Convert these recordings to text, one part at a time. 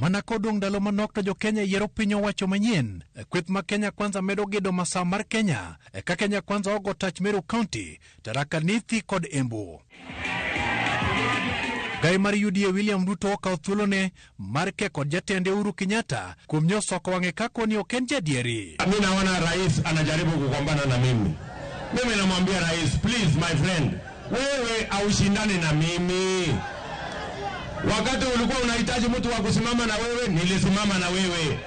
Mana kodong' ndalo manok to jo-Kenya yiero piny owacho manyien. Kweth ma Kenya Kwanza medo gedo masawa mar Kenya ka Kenya Kwanza ogo tach Meru County, Tharaka Nithi kod Embu. Gai mar UDA William Ruto okawo thuolone mar ke kod jatende Uhuru Kenyatta kuom nyosoko wang'e kako ni ok en jadieri. Mi naona rais anajaribu kugombana na mimi. Mimi namwambia rais, please my friend, wewe haushindani na mimi. Wakati ulikuwa unahitaji mtu wa kusimama na wewe, nilisimama na wewe,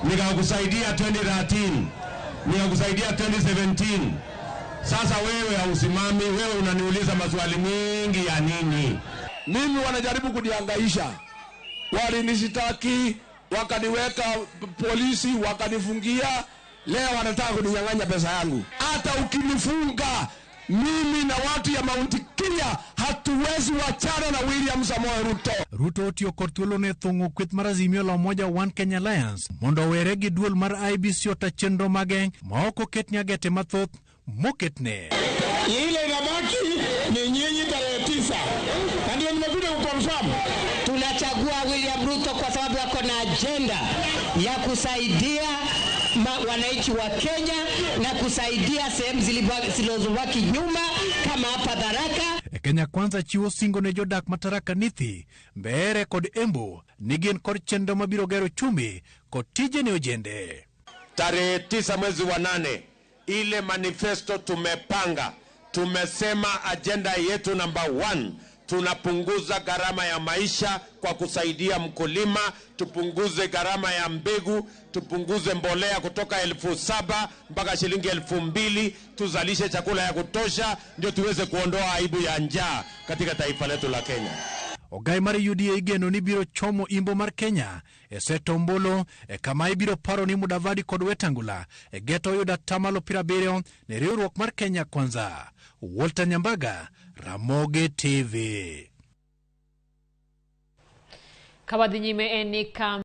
nikakusaidia 2013, nikakusaidia 2017. Sasa wewe hausimami, wewe unaniuliza maswali mingi ya nini? Mimi wanajaribu kunihangaisha, walinishtaki wakaniweka polisi, wakanifungia. Leo wanataka kuninyang'anya pesa yangu. Hata ukinifunga mimi na watu ya Mount Kenya hatuwezi wachana na William Samoei Ruto. Ruto otiyo kod thuolone e thung'o kweth mar Azimio la Umoja One Kenya Alliance mondo owere gi duol mar IEBC ota chenro mage ma ok oket nyagete mathoth moketne. Ile inabaki ni nyinyi tarehe 9, na ndio nimekuja kuconfirm. Tunachagua William Ruto kwa sababu ako na agenda ya kusaidia wananchi wa Kenya na kusaidia sehemu zilizobaki nyuma kama hapa Tharaka. Kenya Kwanza chiwo singo ne jodak ma Tharaka Nithi, Mbeere kod Embu ni gin kod chenro mabiro gero uchumi kod tije ne ojende. Tarehe 9 mwezi wa 8, ile manifesto tumepanga, tumesema agenda yetu namba 1, tunapunguza gharama ya maisha kwa kusaidia mkulima, tupunguze gharama ya mbegu, tupunguze mbolea kutoka 7,000 mpaka shilingi 2,000, tuzalishe chakula ya kutosha ndio tuweze kuondoa aibu ya njaa katika taifa letu la Kenya. Ogai mar UDA igeno ni biro chomo imbo mar Kenya e seto ombulu e kama ibiro paro ni Mudavadi kod Wetangula e geto oyudo atamalo 70 ne riwruok mar Kenya Kwanza. Walter Nyambaga, Ramogi TV. Kawadhi nyime en ni kam